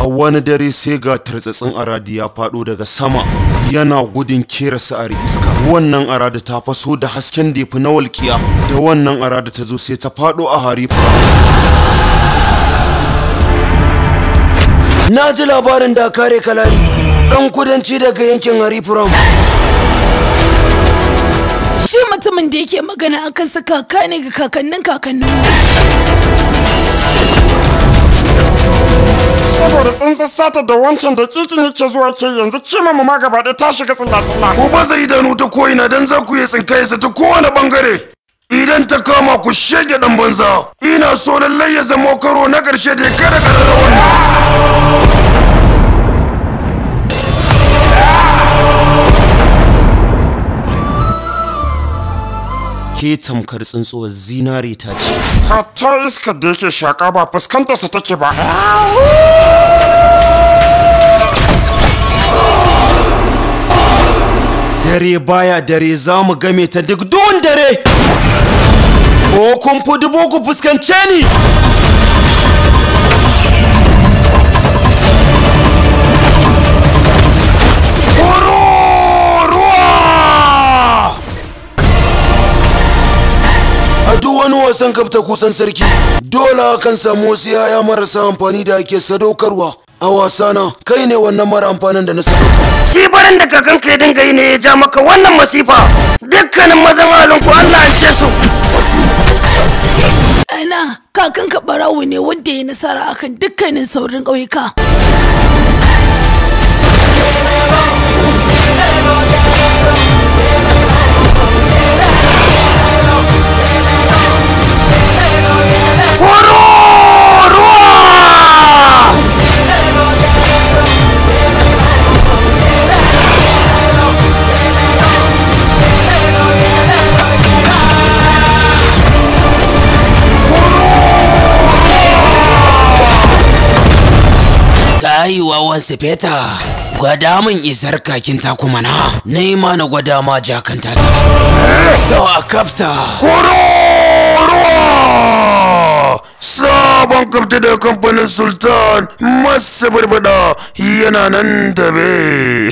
A wani dare sai ga tartsatsin aradi ya faɗo daga sama yana gudun kera sa'ar iska. Wannan arada ta faso da hasken da ya fi na walƙiya. Da wannan arada ta zo sai ta faɗo a Harifa. Na ji labarin da kare kalari ɗan kudanci daga yankin Harifuram. Shi mutumin da yake magana akan sa kaka ne ga kakannin kakannin. Saboda tsantsar sata da wancan da kikin yake zuwa ke yanzu kima mu ma gaba ɗaya ta shiga tsilla-tsilla. Ku baza idanu ta ko'ina don za ku iya tsinkayarsa ta kowane bangare. Idan ta kama ku shege ɗan banza. Ina so lallai ya zamo karo na ƙarshe da ya kada ƙararrawar nan. Ke tamkar tsuntsuwar zinare ta ce. Hatta iskar da yake shaƙa ba fuskantarsa take ba. Dare baya dare za mu game ta duk duhun dare. Ko kun fi dubu ku fuskance ni. Ruwa! A duk wani wasan kafta kusan sarki, dole akan samu wasu yaya marasa amfani da ake sadaukarwa. A wasana, kai ne wannan mara amfanin da na sadaukar. Sibarin da kakanka ya dinga yi ne ya ja maka wannan masifa. Dukkanin mazan halinku Allah an ce su. Ana, kakanka barawo ne wanda ya nasara akan dukkanin saurin ƙauyuka. Ruwa! Kai wawan sifeta, gwada min isar kakin takuma na, ni ma na gwada ma jakan tata. To a kafta. Ruwa! Sabon kafta da kamfanin Sultan masu barbada yana nan tabe.